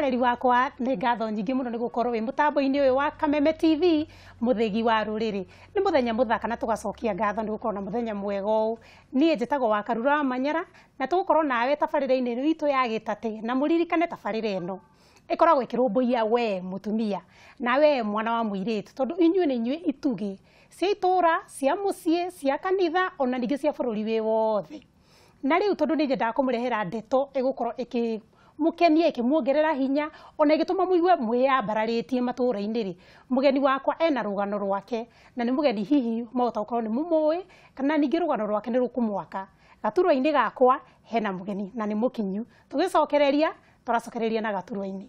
Mwiroreri wakwa nĩ ngatho nyingĩ mũno nĩ gũkorwo wĩ mũtambo-inĩ ũyũ wa Kameme TV mũthĩgi wa rũrĩrĩ. Nĩ mũthenya mũthaka na tũgacokia ngatho nĩ gũkorwo na mũthenya mwega ũũ. Niĩ njĩtagwo wa Karura wa Manyara na tũgũkorwo nawe tabarĩra-inĩ ĩno itũ ya gĩtatĩ, na mũririkane tabarĩra ĩno ĩkoragwo ĩkĩrũmbũiya we mũtumia na we mwana wa mũirĩtu, tondũ inyuĩ nĩ inyuĩ itugĩ cia itũra, cia mũciĩ, cia kanitha ona ningĩ cia bũrũri wĩ wothe. Na rĩu tondũ nĩ nyendaga kũmũrehera ndeto ĩgũkorwo ĩkĩ mũkenie, ĩkĩmuongerera hinya ona ĩgĩtũma mũigue mwĩyambararĩtie matũũra-inĩ rĩ, mũgeni wakwa ena rũgano rwake, na nĩ mũgeni hihi mwahota gũkorwo nĩ mũmũĩ kana ningĩ rũgano rwake nĩ rũkũmwaka. Gaturwa-inĩ gakwa hena mũgeni na nĩ mũkinyu, tũgĩcokereria tũracokereria na gaturwa-inĩ.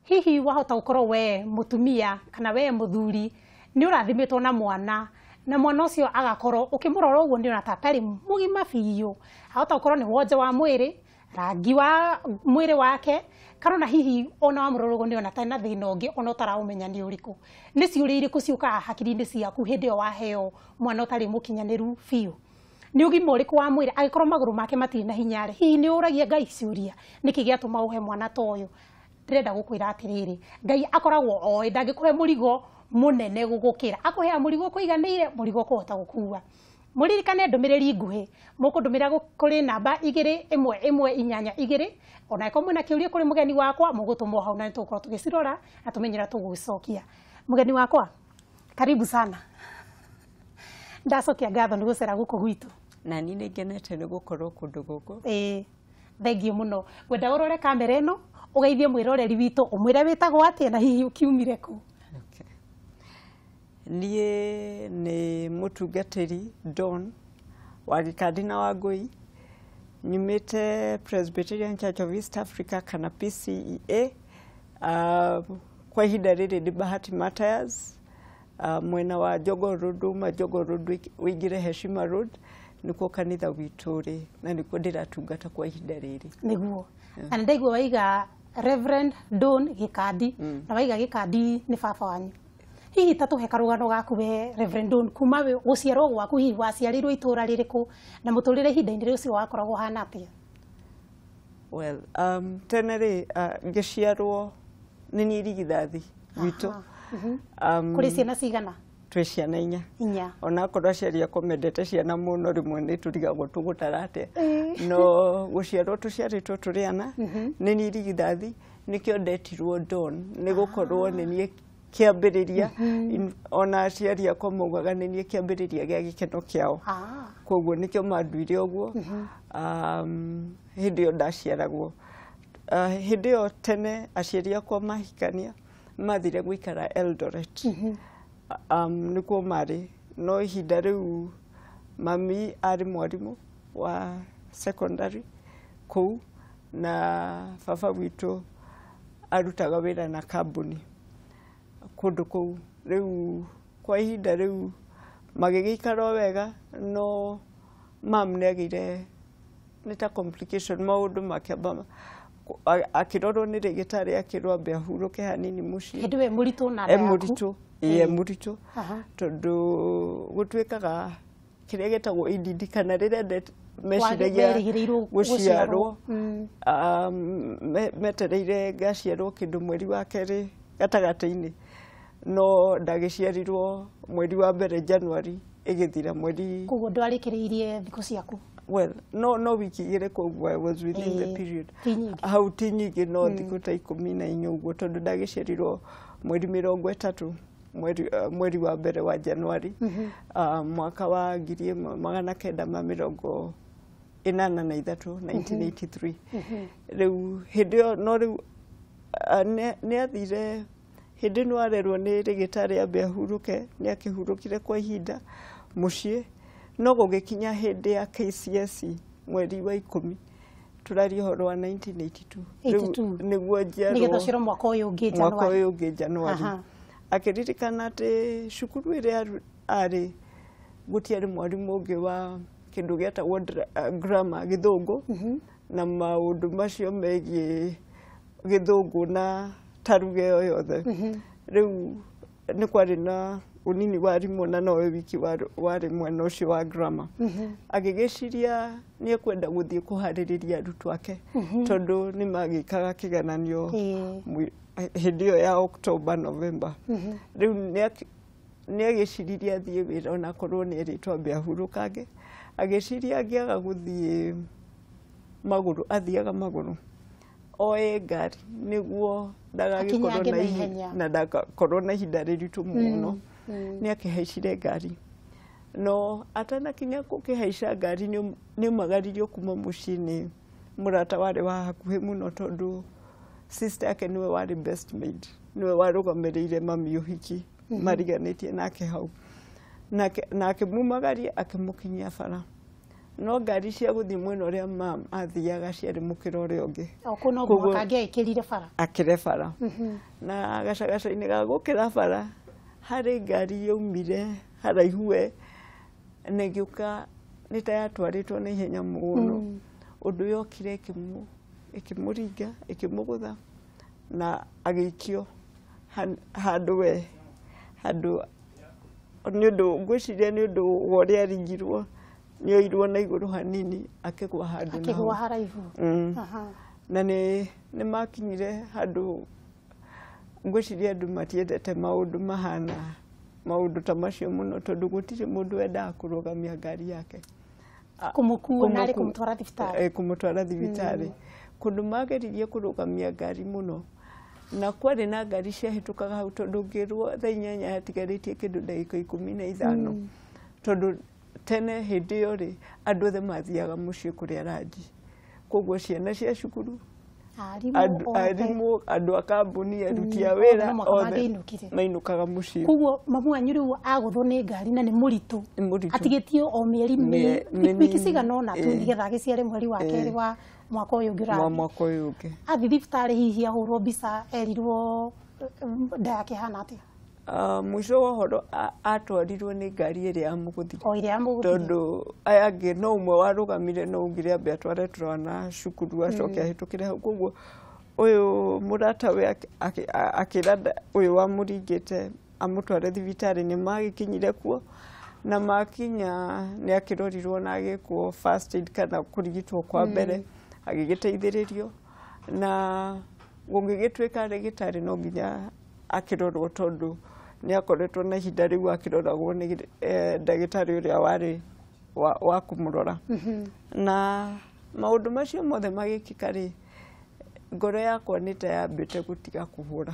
Hihi wahota gũkorwo we mũtumia kana we mũthuri nĩ ũrathimĩtwo na mwana, na mwana ũcio agakorwo ũkĩmũrora ũguo nĩ ũrona ta atarĩ mũgima biũ. Ahota gũkorwo nĩ wonje wa mwĩrĩ, rangi wa mwĩrĩ wake, kana ona hihi ona wamũrora ũguo nĩ ũrona ta ena thĩna ũngĩ ona ũtaraũmenya nĩ ũrĩkũ. Nĩ ciũria irĩkũ ciũkaga hakiri-inĩ ciaku hĩndĩ ĩyo waheo mwana ũtarĩ mũkinyanĩru biũ? Nĩ ũgima ũrĩkũ wa mwĩrĩ angĩkorwo magũrũ make matirĩ na hinya rĩ, hihi nĩ ũragia Ngai ciũria nĩkĩ gĩatũma ũhe mwana ta ũyũ? Ndĩrenda gũkwĩra atĩrĩrĩ, Ngai akoragwo oĩ ndangĩkũhe mũrigo mũnene gũgũkĩra, akũheaga mũrigo ũkũiganĩire, mũrigo ũkũhota gũkua. Mũririkane ndũmĩrĩri nguhĩ mũkũndũmĩra kũrĩ namba 2 1 1 8 2, ona angĩkorwo mwĩna kĩũria kũrĩ mũgeni wakwa mũgũtũmwo hau na nĩtũgũkorwo tũgĩcirora na tũmenye ũrĩa tũgũgĩcokia. Mũgeni wakwa, karibu sana. Ndacokia ngatho nĩ gũcera gũkũ gwitũ. Na niĩ nĩ ngenete nĩ gũkorwo kũndũ gũkũ. Ĩĩ, thengiũ mũno. Ngwenda ũrore kamera ĩno ũgeithie mwĩroreri witũ, ũmwĩre wĩtagwo atĩa na hihi ũkiumire kũ. Okay. Niĩ nĩ mũtungatĩri Don wa Gĩkandi na Wangũi, nyumĩte Presbyterian Church of East Africa kana PCEA. Kwa ihinda rĩrĩ ndĩ Bahati Matthias, mwena wa Jogoo Road, uma Jogoo Road ũingĩre Heshima Road, nĩkuo kanitha witũ ũrĩ na nĩkuo ndĩratungata kwa ihinda rĩrĩ. Nĩguo. Na nĩ ndaigua waiga Reverend Don Gĩkandi, na waiga Gĩkandi nĩ baba wanyu. Hihi ta tũhe karũgano gaku we Reverend Don, kuma gũciarwo gwaku, hihi waciarĩirwo itũũra rĩrĩkũ na mũtũrĩre ihinda-inĩ rĩu ũcio wakoragwo ũhana atĩa? Well, tene rĩ, ngĩciarwo nĩ niĩ irigithathi gwitũ. Kũrĩ ciana cigana? Twĩ ciana inya. Inya. Onakorwo aciari akwa mendete ciana mũno, rĩmwe nĩ tũrigagwo tũgũtara atĩa. No gũciarwo tũciarĩtwo tũrĩ ana, nĩ niĩ irigithathi, nĩkĩo ndetirwo Don, nĩ gũkorwo nĩ niĩ kĩambĩrĩria. Ona aciari akwa maugaga nĩ niĩ kĩambĩrĩria gĩa gĩkeno kĩao. Koguo nĩkĩo manduire ũguo. Hĩndĩ ĩyo ndaciaragwo. Hĩndĩ ĩyo tene aciari akwa mahikania mathire gũikara Eldoret. Nĩkuo marĩ, no ihinda rĩu mami arĩ mwarimũ wa secondary kũu, na baba witũ arutaga wĩra na kambuni kũndũ kũu. Rĩu kwa ihinda rĩu magĩgĩikara o wega, no mam nĩ agĩire nĩ ta complication, maũndũ makĩamba akĩrorwo nĩ rĩgĩtarĩ, akĩrwo ambe ahurũke hanini mũciĩ. Hĩndĩ ĩyo e mũritũ na nda E yaku? mũritũ, ĩĩ, e mũritũ. Tondũ gũtuĩkaga kĩrĩa gĩtagwo EDD kana rĩrĩa meciragia Werĩgĩrĩirwo gũciarwo, metereire ngaciarwo kĩndũ mweri wa kerĩ gatagatĩ-inĩ, no ndagĩciarirwo mweri wa mbere January ĩgĩthira mweri. Koguo ndwarĩkĩrĩirie thikũ ciaku? Well, no wiki igĩrĩ, koguo I was within the period. Ti nyingĩ. Hau ti nyingĩ, no thikũ ta 14 ũguo, tondũ ndagĩciarirwo mweri 30 mweri wa mbere wa January, mwaka wa 1983, 1983. Rĩu hĩndĩ ĩyo, no rĩu nĩ athire hĩndĩ ĩno arerwo nĩ rĩgĩtarĩ ambe ahurũke, nĩ akĩhurũkire kwa ihinda mũciĩ, no gũgĩkinya hĩndĩ ya KCSE mweri wa 10, tũraria ũhoro wa 1982. Rĩu 82. nĩguo njiarwo Nĩgetha ũciarwo mwaka ũyũ ũngĩ mwaka January. ũyũ ũngĩ January. Akĩririkana atĩ cukuru ĩrĩa arĩ gũtiarĩ mwarimũ ũngĩ wa kĩndũ gĩetagwo grammar, gĩthũngũ, na maũndũ macio megiĩ gĩthũngũ na ta ruga ĩyo yothe. Rĩu nĩ kwarĩ na ũnini wa arimũ na nowe wiki warĩ mwena ũcio wa grammar. Agĩgĩciria nĩ ekwenda gũthiĩ kũharĩrĩria arutwo ake tondũ nĩ magĩkaga kĩgeranio hĩndĩ ĩyo ya October, November. Rĩu nĩ agĩciririe athiĩ wĩra onakorwo nĩ erĩtwo ambe ahurũkange. Agĩciria angĩaga gũthiĩ magũrũ, athiaga magũrũ, oe ngari nĩguo ndagagĩkorwo Akinyange na na ihenya. Na ndagakorwo na ihinda rĩritũ mũno. Nĩ akĩhaicire ngari, no atanakinya gũkĩhaica ngari nĩ aumagaririo kuma mũciĩ nĩ mũrata warĩ wa hakuhĩ mũno, tondũ sister yake nĩwe warĩ best maid, nĩwe warũgamĩrĩire mami ũhiki mariganĩtie nake hau. Nake na akĩmumagaria akĩmũkinyia bara, no ngari cia gũthiĩ mwena ũrĩa mam athiaga ciarĩ mũkĩra ũrĩa ũngĩ. O kũu no mũhaka angĩaĩkĩrire bara. Akĩre bara, na gacagaca-inĩ ga gũkĩra bara harĩ ngari yaumire haraihu we na ĩgĩũka nĩ ta yatwarĩtwo na ihenya mũno. Ũndũ yokire ĩkĩmũringa, ĩkĩmũgũtha na agĩikio handũ we handũ, nĩ ũndũ ngwĩciria nĩ ũndũ wa ũrĩa aringirwo nĩ oirwo na igũrũ hanini akĩgwa handũ na akĩgwa hau. Haraihu. Na nĩ makinyire handũ ngwĩciria andũ matiendete maũndũ mahana maũndũ ta macio mũno, tondũ gũtirĩ mũndũ wendaga kũrũgamia ngari yake kũmũkua narĩ kũmũtwara thibitarĩ. Kũmũtwara thibitarĩ. Kũndũ mageririe kũrũgamia ngari mũno, na kwarĩ na ngari ciahĩtũkaga hau, tondũ ngĩrwo thaa 8 hatigarĩtie kĩndũ ndagĩka 15, tondũ tene hĩndĩ ĩyo rĩ andũ othe mathiaga mũciĩ kũrĩa ranji, koguo ciana cia cukuru, arimũ othe. Arimũ, andũ a kambuni, aruti a othe wĩra no mũhaka othe mangĩainũkire. Mainũkaga mũciĩ. Koguo mamu wanyu rĩu agũthwo nĩ ngari na nĩ mũritũ. Nĩ mũritũ. Atigĩtio o mĩeri wiki cigana ũna tu nĩgetha agĩciare mweri wa kerĩ wa mwaka ũyũ ũngĩ wa ũrathiĩ. Mwaka ũyũ ũngĩ. Athiĩ thibitarĩ hihi ahũrwo mbica erirwo nda yake ĩhana atĩa? Ah, mũico wa ũhoro atwarirwo nĩ ngari ĩrĩa yamũgũthire. O ĩrĩa yamũgũthire. Tondũ aya angĩ no ũmwe warũgamire, no ugire ambe atware twana cukuru acoke ahĩtũkĩre hau. Koguo ũyũ mũratawe akĩra ũyũ wamũringĩte amũtware thibitarĩ. Nĩ magĩkinyire kuo, na makinya nĩ akĩrorirwo na agĩkwo first aid kana kũrigitwo kwa mbere, agĩgĩteithĩrĩrio, na gũgĩgĩtuĩka ndagĩtarĩ no nginya akĩrorwo, tondũ nĩ akoretwo na ihinda rĩu akĩroragwo nĩ ndagĩtarĩ ũrĩa warĩ wa kũmũrora. Na maũndũ macio mothe magĩkĩka rĩ, ngoro yakwa nĩ ta yambĩte gũtiga kũhũra.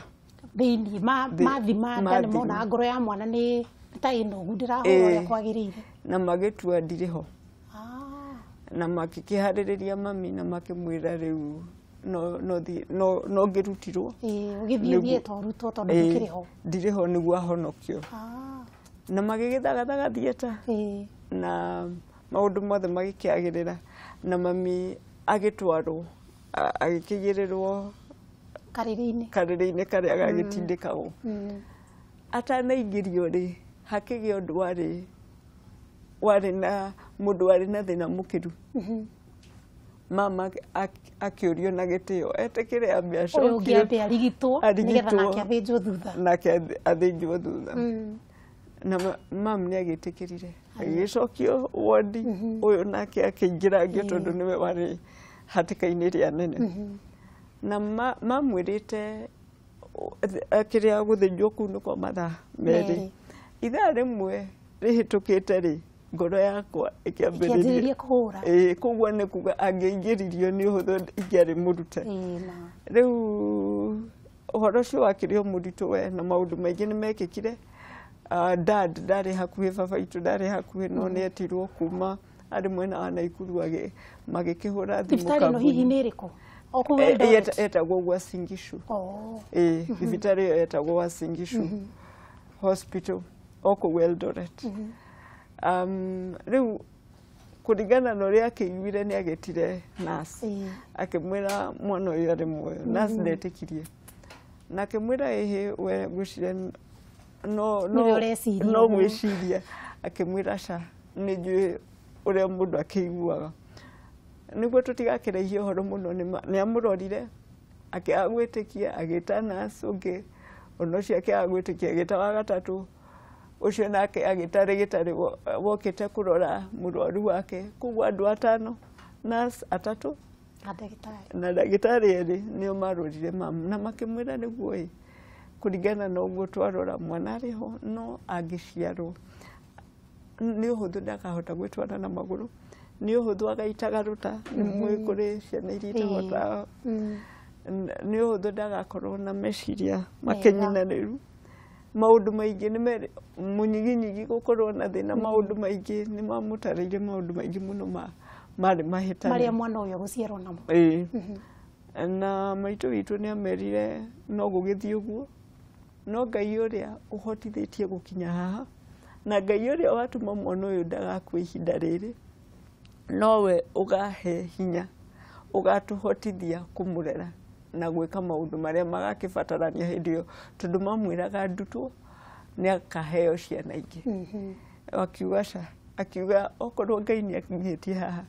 Thĩinĩ mathima nda nĩ mathima. Monaga ngoro ya mwana nĩ ta ĩnogu, ndĩrahũra ũrĩa kwagĩrĩire. Na magĩtua ndirĩ ho. Na makĩkĩharĩrĩria mami na makĩmwĩra rĩu no ngĩrutirwo. Ĩĩ, ũgĩthiĩ ũthiĩ ta ũrutwo tondũ ndũkĩrĩ ho. Ndirĩ ho nĩguo ahonokio. Na magĩgĩthagathaga theatre na maũndũ mothe magĩkĩagĩrĩra, na mami agĩtwarwo agĩkĩigĩrĩrwo karĩrĩ-inĩ. Karĩrĩ-inĩ karĩa gagĩtindĩkagwo. Atanaingĩrio rĩ, hakĩgĩa ũndũ warĩ na mũndũ warĩ na thĩna mũkĩru. Mama akĩũrio na gĩtĩo etĩkĩre ambe ũyũ ũngĩ acokio ambe arigitwo nĩgetha arigitwo. Nake athĩnjwo thutha. Nake athĩnjwo thutha. Na mam nĩ agĩtĩkĩrire, agĩgĩcokio wodi, ũyũ nake akĩingĩrangio tondũ nĩwe warĩ hatĩka-inĩ ĩrĩa nene. Na mamwĩrĩte kĩrĩa gũthĩnjwo kũu nĩ kwa mathaa 2. 2. Ithaa 1 rĩhĩtũkĩte rĩ, ngoro yakwa ĩkĩanjĩrĩria ĩkĩambĩrĩria kũhũra. Ĩĩ, koguo nĩ kuga angĩaingĩririo nĩ ũhũthũ ingĩarĩ mũrute. Ĩĩ, ma. Rĩu ũhoro ũcio wakĩrĩ o mũritũ we, na maũndũ maingĩ nĩ mekĩkire. Dad ndarĩ hakuhĩ, baba itũ ndarĩ hakuhĩ, no nĩ etirwo kuma arĩ mwena wa Naikuru magĩkĩhũra thimũ Thibitarĩ ĩno hihi kambuni. nĩ ĩrĩkũ o kũu Eldoret? Etagwo Uasin Gishu. Ĩĩ, thibitarĩ ĩyo etagwo Uasin Gishu Hospital o kũu Eldoret. Rĩu kũringana na ũrĩa akĩiguire nĩ agĩtire nurse, akĩmwĩra mwana ũyũ arĩ muoyo. Nurse ndetĩkirie na akĩmwĩra ĩhĩ we ngwĩciria no Nĩwe ũreciria no ũguo. Gwĩciria akĩmwĩra ca nĩ njũĩ ũrĩa mũndũ akĩiguaga. Nĩguo tũtigakĩraihie ũhoro mũno, nĩ amũrorire akĩaga gwĩtĩkia, agĩta nurse ũngĩ Ona ũcio akĩaga gwĩtĩkia, agĩta wa gatatũ, ũcio nake agĩta rĩgĩtarĩ wokĩte kũrora mũrwaru wake. Koguo andũ atano, nurse atatũ na ndagĩtarĩ na ndagĩtarĩ erĩ nĩo marorire mamu na makĩmwĩra nĩguo ĩ, kũringana na ũguo twarora mwana arĩ ho, no angĩciarwo nĩ ũhũthũ ndakahota gwĩtwara na magũrũ, nĩ ũhũthũ agaitaga rũta, nĩ mũĩ kũrĩ ciana iria itahotaga, nĩ ũhũthũ ndagakorwo na meciria makenyinanĩru, maũndũ maingĩ nĩ merĩ mũnyiginyigi gũkorwo na thĩna, maũndũ maingĩ nĩ mamũtarĩire, maũndũ maingĩ mũno marĩ mahĩtanu marĩa mwana ũyũ agũciarwo namo. Ĩĩ. Na maitũ witũ nĩ amerire no gũgĩthiĩ ũguo, no Ngai ũrĩa ũhotithĩtie gũkinya haha na Ngai ũrĩa watũma mwana ũyũ ndagakue ihinda rĩrĩ, nowe ũgahe hinya ũgatũhotithia kũmũrera na gwĩka maũndũ marĩa magakĩbatarania hĩndĩ ĩyo, tondũ mamwĩraga ndutwo nĩ akaheo ciana ingĩ. Akiuga ca, akiuga okorwo Ngai nĩ akinyĩtie haha,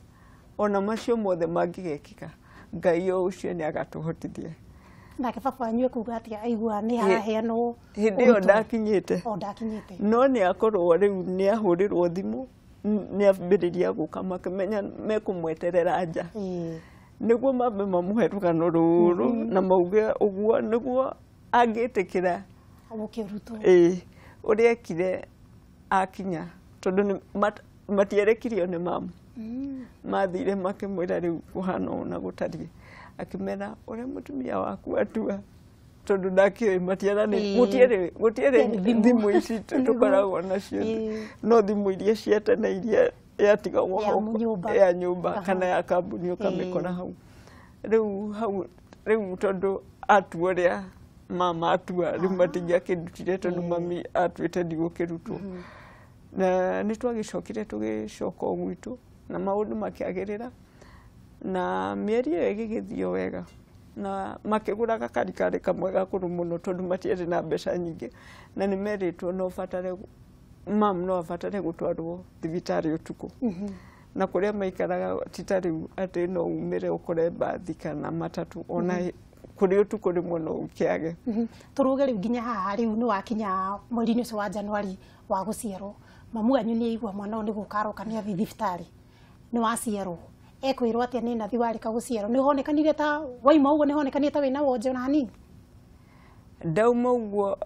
ona macio mothe mangĩgekĩka, Ngai o ũcio nĩ agatũhotithia. Nake baba wanyu ekuga atĩa aigua nĩ haraheanwo? Hĩndĩ ĩyo ndakinyĩte. O ndakinyĩte. No nĩ akorwo rĩu nĩ ahũrĩrwo thimũ, nĩ ambĩrĩria gũka, makĩmenya mekũmweterera nja nĩguo mambe mamũhe rũgano rũrũ na mauge ũguo nĩguo angĩtĩkĩra gũkĩrutwo. Ĩĩ, ũrĩa ekire akinya, tondũ matierekirio nĩ mamu, mathire makĩmwĩra rĩu kũhana ũũ na gũtariĩ, akĩmera ũrĩa mũtumia waku atua, tondũ ndakĩũĩ matiaranĩ, gũtiarĩ gũtiarĩ thimũ ici tũkoragwo nacio, no thimũ iria cia tene iria yatigagwo hau ya nyũmba kana ya kambuni ũkamĩkora hau. Rĩu hau rĩu tondũ atua ũrĩa mama atua, rĩu matingĩakĩrutire tondũ mami atuĩte ndigũkĩrutwo. Na nĩ twagĩcokire tũgĩcoka o gwitũ na maũndũ makĩagĩrĩra, na mĩeri ĩyo ĩgĩgĩthiĩ o wega, na makĩgũra gakari karĩ kamwe gakũrũ mũno tondũ matiarĩ na mbeca nyingĩ, na nĩ merĩtwo no batare mam no abatare gũtwarwo thibitarĩ ũtukũ, na kũrĩa maikaraga ti ta rĩu atĩ no umĩre ũkore mbathi kana matatũ, ona kũrĩ ũtukũ rĩmwe no ũkĩage. Tũrũge rĩu nginya haha rĩu nĩ wakinya mweri-inĩ ũcio wa Januari wa gũciarwo, mamu wanyu nĩ aigua mwana ũyũ nĩ gũka aroka nĩ athiĩ thibitarĩ, nĩ waciarwo, ekwĩrwo atĩa nĩ nathi warĩka gũciarwo? Nĩ honekanire ta waima ũguo, nĩ honekanire ta wĩna wonje ona hanini? Ndauma ũguo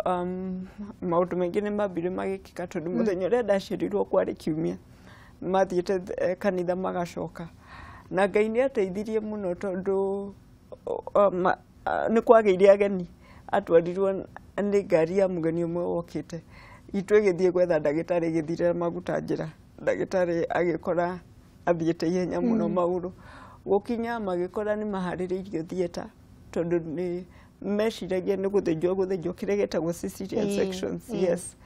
maũndũ maingĩ nĩ mambire magĩkĩka, tondũ mũthenya ũrĩa ndaciarirwo kwarĩ kiumia, mathiĩte kanitha magacoka, na Ngai nĩ ateithirie mũno tondũ nĩ kwagĩire ageni, atwarirwo nĩ ngari ya mũgeni ũmwe wokĩte, itũ ĩgĩthiĩ gwetha ndagĩtarĩ, ĩgĩthirĩra maguta njĩra, ndagĩtarĩ agĩkora athiĩte ihenya mũno magũrũ, gũkinya magĩkora nĩ maharĩrĩirio theatre, tondũ nĩ meciragia nĩ gũthĩnjwo gũthĩnjwo kĩrĩa gĩtagwo cesarean sections, yes,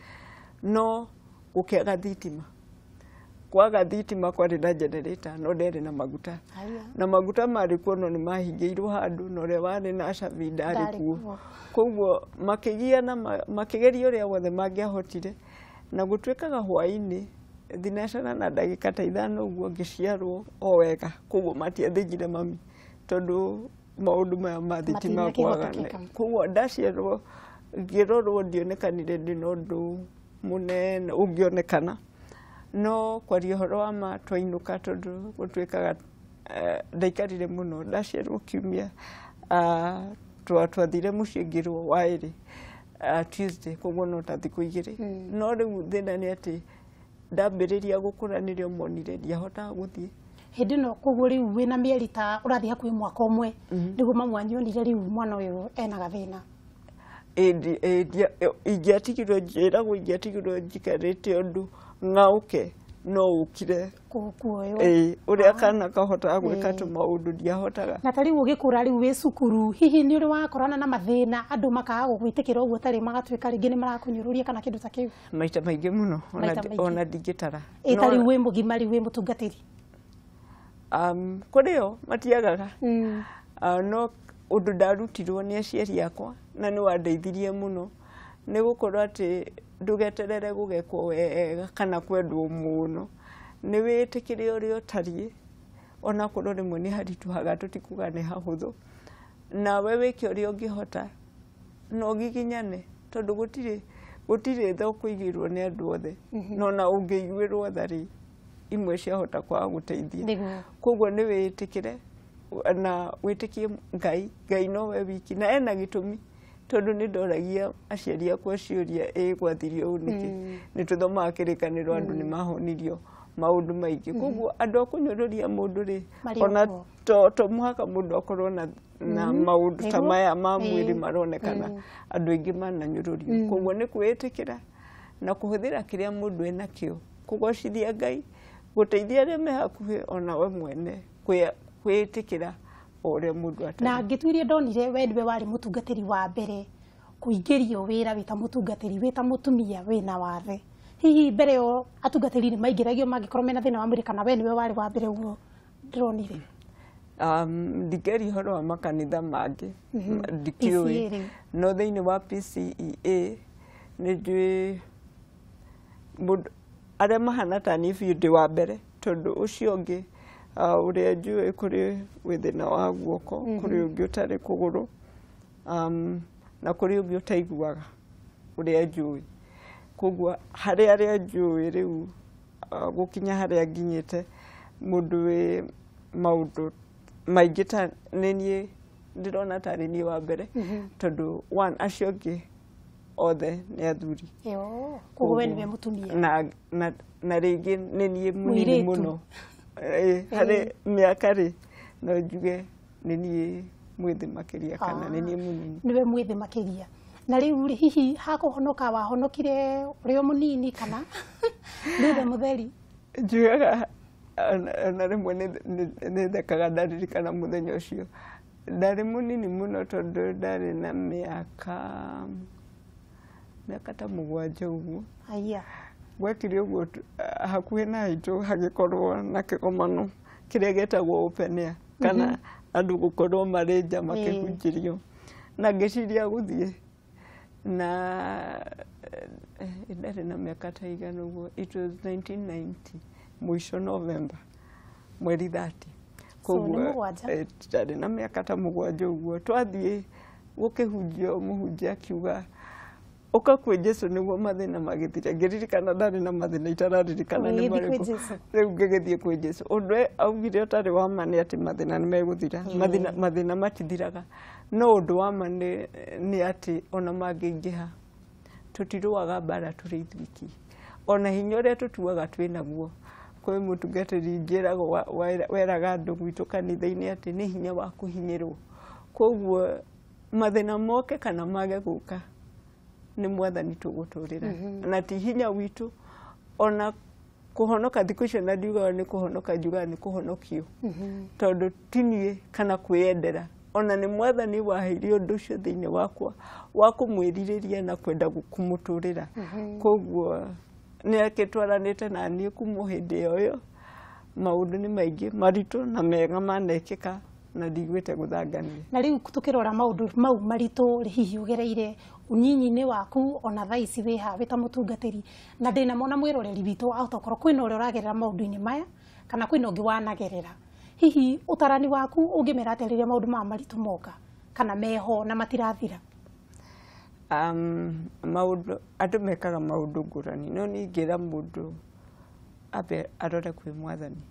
no gũkĩaga thitima. Kwaga thitima kwarĩ na generator no ndĩarĩ na maguta, na maguta marĩ kuo no nĩ mahingĩirwo handũ, na ũrĩa warĩ na cabi ndarĩ kuo, koguo makĩgiana makĩgeria ũrĩa wothe mangĩahotire, na gũtuĩkaga hwaĩ-inĩ thinacara na ndagĩka ta ithano ũguo ngĩciarwo o wega, koguo matiathĩnjire mami tondũ maũndũ maya ma thitima kwaga. Koguo ndaciarwo ngĩrorwo ndionekanire ndĩna ũndũ mũnene ũngĩonekana, no kwaria ũhoro wa ma twainũka, tondũ gũtuĩkaga ndaikarire mũno, ndaciarwo kiumia, twathire mũciĩ ngĩrwo waĩrĩ Tuesday, koguo no ta thikũ igĩrĩ. No rĩu thĩna nĩ atĩ ndambĩrĩria gũkũra nĩrĩo monire ndiahotaga gũthiĩ hĩndĩ ĩno. Koguo rĩu wĩna mĩeri ta ũrathiĩ hakuhĩ mwaka ũmwe nĩguo mamu wanyu onire rĩu mwana ũyũ ena gathĩna? Ingĩatigirwo njĩragwo ingĩatigirwo njikarĩte ũndũ ng'aũke no ũkire kuoywo ũrĩa kana kahotaga gwĩka tũmaũndũ ndiahotaga. Na ta rĩu ũgĩkũra rĩu wĩ cukuru, hihi nĩ ũrĩ wakorana na mathĩna andũ makaga gũgwĩtĩkĩra ũguo tarĩ magatuĩka rĩngĩ nĩ marakũnyũrũria kana kĩndũ ta kĩu? Maita maingĩ mũno, ona ndingĩtara. Ta rĩu wĩ mũgima rĩu wĩ mũtungatĩri? Kũrĩ o matiagaga, no ũndũ ndarutirwo nĩ aciari akwa na nĩ wandeithirie mũno nĩ gũkorwo atĩ ndũgeterere gũgekwo wega kana kwendwo mũno, nĩ wĩtĩkĩre ũrĩa ũtariĩ, onakorwo rĩmwe nĩ haritũhaga, tũtikuga nĩ hahũthũ, nawe wĩke ũrĩa ũngĩhota na ũgiginyane, Tondũ gũtirĩ tha ũkũigĩrwo nĩ andũ othe, no na ũngĩiguĩrwo tha rĩ, imwe ciahota kwaga gũteithia. Koguo nĩ wĩtĩkĩre na wĩtĩkie Ngai. Ngai nowe wiki na ena gĩtũmi, tondũ nĩ ndoragia aciari akwa ciũria, ĩ gwathirio ũũ nĩkĩ? Nĩ tũthomaga kĩrĩkanĩro, andũ nĩ mahonirio maũndũ maingĩ. Koguo andũ a kũnyũrũria mũndũ rĩ, ona to mũhaka mũndũ akorwo na maũndũ ta maya ma mwĩrĩ maronekana, andũ aingĩ mananyũrũrio. Koguo nĩ kwĩĩtĩkĩra na kũhũthĩra kĩrĩa mũndũ enakĩo kũgocithia Ngai, gũteithia arĩa me hakuhĩ, ona we mwene kwĩĩtĩkĩra o ũrĩa mũndũ atariĩ. Na ngĩtuirie ndonire we nĩwe warĩ mũtungatĩri wa mbere kũingĩrio wĩra wĩta mũtungatĩri, wĩta mũtumia wĩna wathe. Hihi mbere yo atungatĩri nĩ maingĩragio mangĩkorwo mena thĩna wa mwĩrĩ, kana we nĩwe warĩ wa mbere ũguo ndĩronire? Ndingĩaria ũhoro wa makanitha mangĩ, ndikĩũĩ, no thĩinĩ wa PCEA nĩ njũĩ arĩa mahana ta niĩ biũ ndĩ wa mbere, tondũ ũcio ũngĩ ũrĩa njũĩ kũrĩ wĩ thĩna wa guoko, kũrĩ ũngĩ ũtarĩ kũgũrũ, na kũrĩ ũngĩ ũtaiguaga ũrĩa njũĩ. Koguo harĩ arĩa njũĩ rĩu gũkinya harĩa nginyĩte, mũndũ wĩ maũndũ maingĩ ta nĩ niĩ ndĩrona tarĩ niĩ wa mbere, tondũ one acio angĩ othe nĩ athuri. Koguo we nĩwe mũtumia. Na rĩngĩ nĩ niĩ mũnini mũno harĩ mĩaka rĩ, no njuge nĩ niĩ mwĩthĩ makĩria, kana nĩ niĩ mũnini. Nĩwe mwĩthĩ makĩria. Na rĩu hihi hakũhonoka wahonokire ũrĩ o mũnini kana thutha mũtheri? Njugaga ona rĩmwe nĩ thekaga ndaririkana mũthenya ũcio. Ndarĩ mũnini mũno, tondũ ndarĩ na mĩaka ta 7 ũguo. Gwekire ũguo hakuhĩ na haitũ hagĩkorwo na kĩgomano kĩrĩa gĩtagwo open air, kana andũ gũkorwo marĩ nja makĩhunjĩrio, na ngĩciria gũthiĩ, na ndarĩ na mĩaka ta igana ũguo. It was 1990 mũico November mweri 30. Koguo ndarĩ na mĩaka ta 7 ũguo. Twathiĩ gũkĩhunjio, mũhunjia akiuga ũka kwĩ Jesũ nĩguo mathĩna magĩthire. Ngĩririkana ndarĩ na mathĩna itararirikana nĩ marĩkũ. Rĩu ngĩgĩthiĩ kwĩ Jesũ. Ũndũ augire ũtarĩ wa ma nĩ atĩ mathĩna nĩ megũthira. Mathĩna matithiraga, no ũndũ wa ma nĩ atĩ ona mangĩingĩha tũtirũaga mbara tũrĩ ithuiki. Ona hinya ũrĩa tũtuaga twĩ naguo, kwĩ mũtungatĩri njĩragwo weraga andũ gwitũ kanitha-inĩ atĩ nĩ hinya wa kũhinyĩrwo. Koguo mathĩna moke kana mage gũka, nĩ mwathani tũgũtũrĩra, na ti hinya witũ. Ona kũhonoka thikũ icio na ndiugaga nĩ kũhonoka, njugaga nĩ kũhonokio, tondũ ti niĩ kana kwĩyendera, ona nĩ mwathani waheire ũndũ ũcio thĩinĩ wakwa wa kũmwĩrirĩria na kwenda kũmũtũrĩra. Koguo nĩ akĩtwaranĩte na niĩ kuma hĩndĩ ĩyo. Maũndũ nĩ maingĩ maritũ na mega manekĩka, na ndigwĩte gũthangania. Na rĩu tũkĩrora maũndũ mau maritũ hihi ũgereire ũnyinyi-inĩ waku ona thaa ici wĩ haha wĩ ta mũtungatĩri, na ndĩna mona mwĩroreri witũ ahota gũkorwo kwĩna ũrĩa ũragerera maũndũ-inĩ maya kana kwĩna ũngĩ wanagerera, hihi ũtarani waku ũngĩmera atĩa rĩrĩa maũndũ maya maritũ moka kana meho na matirathira? Maũndũ andũ mekaga maũndũ ngũrani, no niĩ ingĩra mũndũ ambe arore kwĩ mwathani.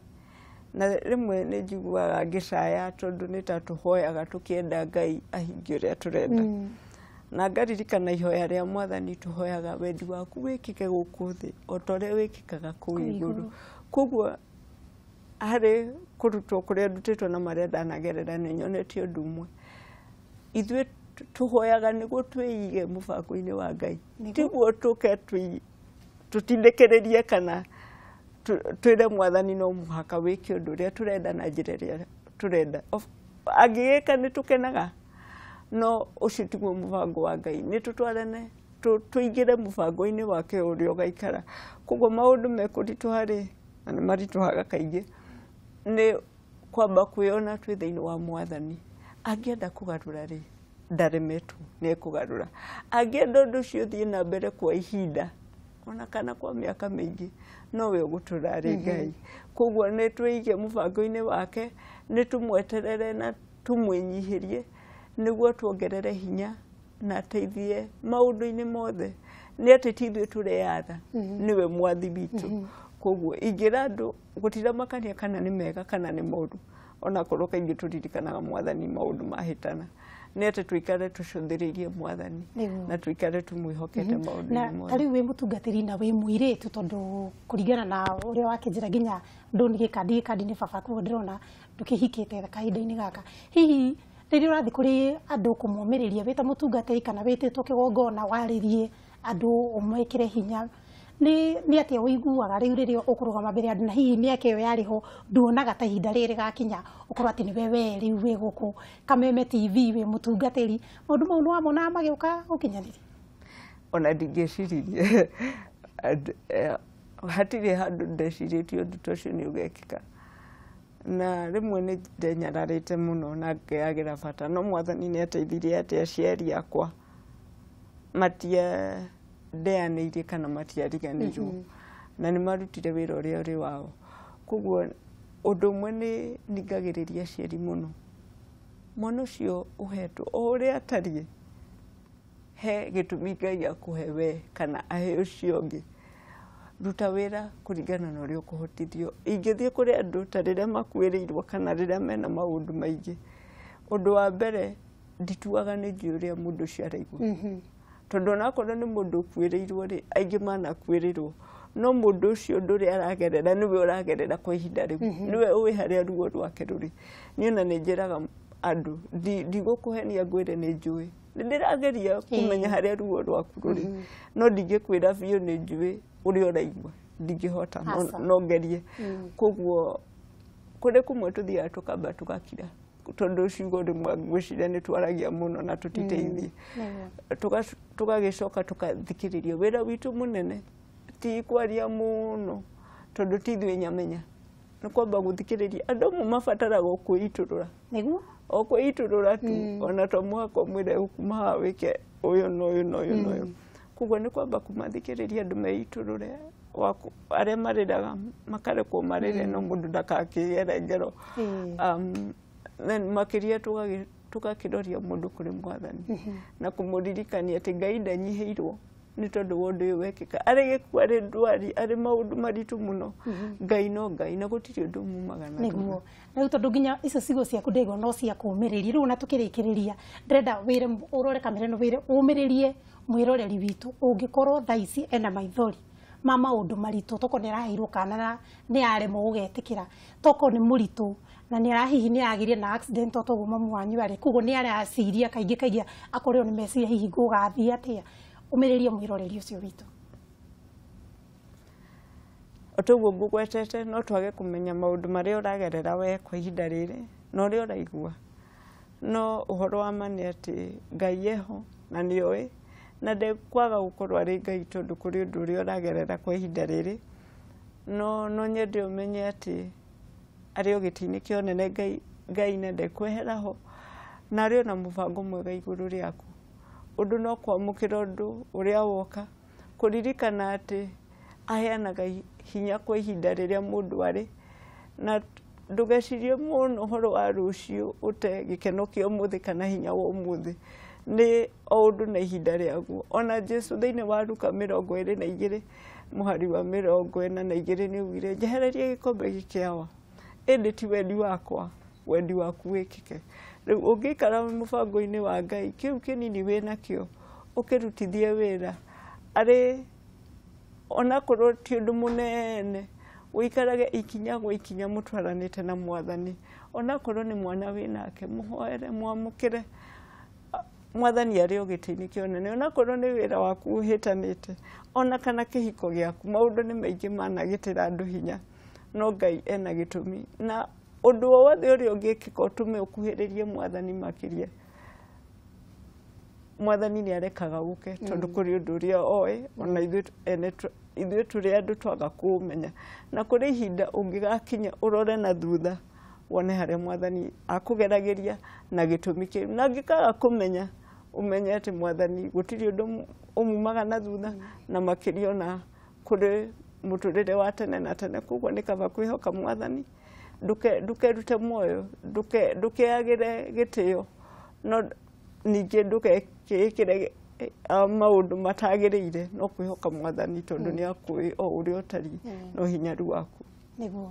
Na rĩmwe nĩ njiguaga ngĩcaya, tondũ nĩ ta tũhoyaga tũkĩenda Ngai ahingie ũrĩa tũrenda. Na ngaririkana ihoya rĩa mwathani tũhoyaga, wendi waku wĩkĩke gũkũ thĩ o ta ũrĩa wĩkĩkaga kũu igũrũ. Koguo harĩ kũrutwo kũrĩa ndutĩtwo na marĩa ndanagerera, nĩ nyonete ũndũ ũmwe, ithuĩ tũhoyaga nĩguo twĩige mũbango-inĩ wa Ngai, tiguo tũke tũtindĩkĩrĩrie kana twĩre mwathani no mũhaka wĩke ũndũ ũrĩa tũrenda na njĩra ĩrĩa tũrenda. Angĩgĩka nĩ tũkenaga, no ũcio tiguo mũbango wa Ngai. Nĩ tũtwarane tũingĩre mũbango-inĩ wake ũrĩa ũgaikara. Koguo maũndũ mekũritũha rĩ, na nĩ maritũhaga kaingĩ, nĩ kwamba kwĩona twĩ thĩinĩ wa mwathani. Angĩenda kũgarũra rĩ, ndaremetwo nĩ ekũgarũra. Angĩenda ũndũ ũcio ũthiĩ na mbere kwa ihinda ona kana kwa mĩaka mĩingĩ, nowe ũgũtũra arĩ Ngai. Koguo nĩ twĩige mũbango-inĩ wake, nĩ tũmweterere na tũmwĩnyihĩrie nĩguo tuongerere hinya na ateithie maũndũ-inĩ mothe. Nĩ atĩ ti ithuĩ tũreyatha, nĩwe mwathi witũ. Koguo ingĩra andũ gũtiramakania kana nĩ mega kana nĩ moru, onakorwo kaingĩ tũririkanaga mwathani maũndũ mahĩtana, nĩ atĩ tũikare tũcũthĩrĩirie mwathani na tũikare tũmwĩhokete maũndũ-inĩ mothe. Na rĩu wĩ mũtungatĩri na wĩ mũirĩtu, tondũ kũringana na ũrĩa wakĩnjĩra nginya ndũni gĩkandi gĩkandi nĩ baba, koguo ndĩrona ndũkĩhikĩte kahinda-inĩ gaka. Hihi rĩrĩa ũrathiĩ kũrĩ andũ kũmomĩrĩria wĩ ta mũtungatĩri kana wĩtĩtwo kĩgongona warĩrie andũ ũmekĩre hinya, nĩ atĩa ũiguaga rĩu rĩrĩa ũkũrũgama mbere ya andũ, na hihi mĩaka ĩyo yarĩ ho nduonaga ta ihinda rĩrĩ rĩgakinya ũkorwo atĩ nĩwe we rĩu wĩ gũkũ Kameme TV wĩ mũtungatĩri, maũndũ mau nĩ wamonaga magĩũka gũkinyanĩria? Ona ndingĩciririe, hatirĩ handũ ndecirĩtie ũndũ ta ũcio nĩ ũgekĩka, na rĩmwe nĩ ndenyararĩte mũno na ngeyagĩra bata, no mwathani nĩ ateithirie atĩ aciari akwa matia ndeanĩirie kana matiariganĩirwo, na nĩ marutire wĩra ũrĩa ũrĩ wao. Koguo ũndũ ũmwe nĩ ningagĩrĩria aciari mũno, mwana ũcio ũhetwo o ũrĩa atariĩ, he gĩtũmi Ngai akũhe we kana ahe ũcio ũngĩ. Ruta wĩra kũringana na ũrĩa ũkũhotithio. Ingĩthiĩ kũrĩ andũ ta rĩrĩa makuĩrĩirwo kana rĩrĩa mena maũndũ maingĩ, ũndũ wa mbere ndituaga nĩ njũĩ ũrĩa mũndũ ũcio araigua, tondũ onakorwo nĩ mũndũ ũkuĩrĩirwo rĩ, aingĩ manakuĩrĩrwo, no mũndũ ũcio ũndũ ũrĩa aragerera nĩwe ũragerera kwa ihinda rĩu, nĩwe ũĩ harĩa ruo rwake rũrĩ. Niĩ ona nĩ njĩraga andũ, ndigũkũhenia ngwĩre nĩ njũĩ, nĩ ndĩrageria kũmenya harĩa ruo rwaku rũrĩ, no ndingĩkwĩra biũ nĩ njũĩ ũrĩa ũraigua, ndingĩhota, no ngerie. Koguo kũrĩ kũmwe tũthiaga tũkamba tũgakira, tondũ ciugo rĩmwe ngwĩciria nĩ twaragia mũno na tũtiteithie, tũgagĩcoka tũkathikĩrĩria. Wĩra witũ mũnene ti kwaria mũno, tondũ ti ithuĩ nyamenya, nĩ kwamba gũthikĩrĩria. Andũ amwe mabataraga o kwĩitũrũra, nĩguo o kwĩitũrũra tu, ona to mũhaka ũmwĩre ũkuma haha wĩke ũyũ na ũyũ na ũyũ na ũyũ. Koguo nĩ kwamba kũmathikĩrĩria andũ meitũrũre, arĩa marĩraga makarekwo marĩre, no mũndũ ndakakĩgere ngero. Then makĩria tũgakĩroria mũndũ kũrĩ mwathani na kũmũririkania atĩ Ngai ndanyihĩirwo nĩ tondũ wa ũndũ ũyũ wekĩka, arĩ gĩkuũ, arĩ ndwari, arĩ maũndũ maritũ mũno, Ngai no Ngai na gũtirĩ ũndũ mumaga na nĩguo. Rĩu tondũ nginya icio ciugo ciaku ndĩgwo no cia kũũmĩrĩria, rĩu ona tũkĩrĩkĩrĩria ndĩrenda wĩre ũrore kamera ĩno, wĩre ũmĩrĩrie mwĩroreri witũ ũngĩkorwo thaa ici ena maithori ma maũndũ maritũ, toko nĩ araheirwo kana na nĩ aremwo gũgetĩkĩra, toko nĩ mũritũ na nĩ arahihi nĩ agĩire na accident o toguo mamu wanyu arĩ, koguo nĩ araciria kaingĩ kaingĩ akorwo nĩ meciria hihi ngũgathiĩ atĩa, ũmĩrĩrie mwĩroreri ũcio witũ. O toguo ngũgwetete, no twage kũmenya maũndũ marĩa ũragerera we kwa ihinda rĩrĩ na ũrĩa ũraigua, no ũhoro wa ma nĩ atĩ Ngai eho na nĩ oĩ, na ndekwaga gũkorwo arĩ Ngai tondũ kũrĩ ũndũ ũrĩa ũragerera kwa ihinda rĩrĩ, no nyende ũmenye atĩ arĩ o gĩtĩ-inĩ kĩa ũnene Ngai na ndekwehera ho, na arĩ ona mũbango mwega igũrũ rĩaku. Ũndũ no kwamũkĩra ũndũ ũrĩa woka, kũririkana atĩ aheanaga hinya kwa ihinda rĩrĩa mũndũ arĩ, na ndũgecirie mũno ũhoro wa rũciũ ũte gĩkeno kĩa ũmũthĩ kana hinya wa ũmũthĩ, nĩ o ũndũ na ihinda rĩaguo. Ona Jesu thĩinĩ wa Luka 22 mũhari wa 42 nĩ augire, njehereria gĩkombe gĩkĩ Awa, ĩndĩ ti wendi wakwa, wendi waku wĩkĩke. Rĩu ũngĩikara mũbango-inĩ wa Ngai, kĩu kĩnini wĩnakĩo ũkĩrutithie wĩra, arĩ onakorwo ti ũndũ mũnene, ũikarage ikinya gwa ikinya mũtwaranĩte na mwathani, onakorwo nĩ mwana wĩnake, mũhoere, mwamũkĩre mwathani arĩ o gĩtĩ-inĩ kĩa ũnene, onakorwo nĩ wĩra waku ũhĩtanĩte, ona kana kĩhiko gĩaku, maũndũ nĩ maingĩ managĩtĩra andũ hinya, no Ngai ena gĩtũmi, na ũndũ o wothe ũrĩa ũngĩkĩka ũtũme ũkuhĩrĩrie mwathani makĩria, mwathani nĩ arekaga ũke, tondũ kũrĩ ũndũ ũrĩa oĩ, ona ithuĩ ene ithuĩ tũrĩ andũ twaga kũũmenya, na kũrĩ ihinda ũngĩgakinya ũrore na thutha wone harĩa mwathani akũgeragĩria na gĩtũmi kĩu, na angĩkaga kũmenya ũmenye atĩ mwathani gũtirĩ ũndũ ũmumaga na thutha, na makĩria ona kũrĩ mũtũrĩre wa tene na tene. Koguo nĩ kaba kwĩhoka mwathani, ndũkerute muoyo, ndũkeagĩre gĩtĩo, no Ningĩ ndũgekĩre maũndũ matagĩrĩire, no kwĩhoka Mwathani, tondũ nĩ akũĩ o ũrĩa ũtariĩ no hinyaru waku. Nĩguo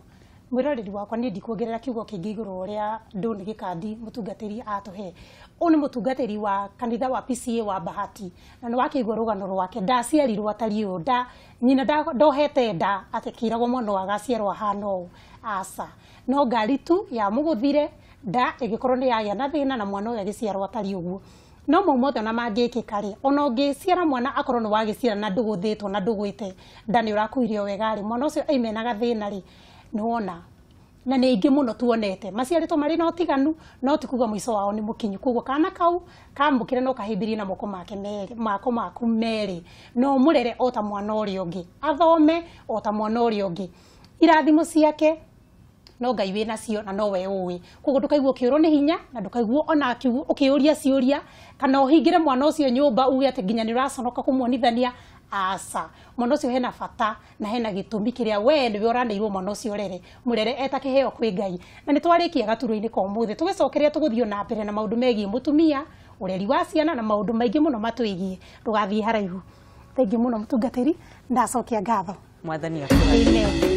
mwĩroreri wakwa, niĩ ndikuongerera kiugo kĩngĩ igũrũ ũrĩa Ndũni Gĩkandi mũtungatĩri atũhe. Ũyũ nĩ mũtungatĩri wa kanitha wa PCA wa Bahati, na nĩ wakĩigua rũgano rwake. Ndaciarirwo atariĩ ũũ, nda nyina ndohete nda atĩ kĩragwo mwana ũyũ agaciarwo ahana ũũ, aca, no ngari tu yamũgũthire, nda ĩgĩkorwo nĩ yagĩa na thĩna, na mwana ũyũ agĩciarwo atariĩ ũguo. No mau mothe ona mangĩkĩka rĩ, ona ũngĩciara mwana akorwo nĩ wagĩciara na ndũgũthĩtwo na ndũgwĩte nda, nĩ ũrakuire o wega rĩ, mwana ũcio aime na gathĩna rĩ, nĩ wona na nĩ aingĩ mũno tuonete maciarĩtwo marĩ na ũtiganu, no ti kuga mũico wao nĩ mũkinyu. Koguo kana kau kamũkĩre no kahĩmbĩrie na moko make merĩ, mako maku merĩ, no mũrere o ta mwana ũrĩa ũngĩ, athome o ta mwana ũrĩa ũngĩ. Irathimo ciake no Ngai wĩ nacio na no we ũĩ. Koguo ndũkaigua ũkĩũrwo nĩ hinya, na ndũkaigua ona ũkĩũria ciũria, kana ũhingĩre mwana ũcio nyũmba uge atĩ nginya nĩ ũraconoka kũmuonithania. Aca, mwana ũcio hena bata na hena gĩtũmi kĩrĩa we nĩwe ũraneirwo mwana ũcio ũrere, mũrere eta kĩheo kwĩ Ngai. Na nĩ twarĩkia gaturwa-inĩ ka ũmũthĩ, tũgĩcokeria tũgũthiĩ na mbere na maũndũ megiĩ mũtumia, ũreri wa ciana na maũndũ maingĩ mũno matwĩgiĩ. Ndũgathiĩ haraihu. Thengiũ mũno mũtungatĩri, ndacokia ngatho. Mwathani akũrathime. Amen.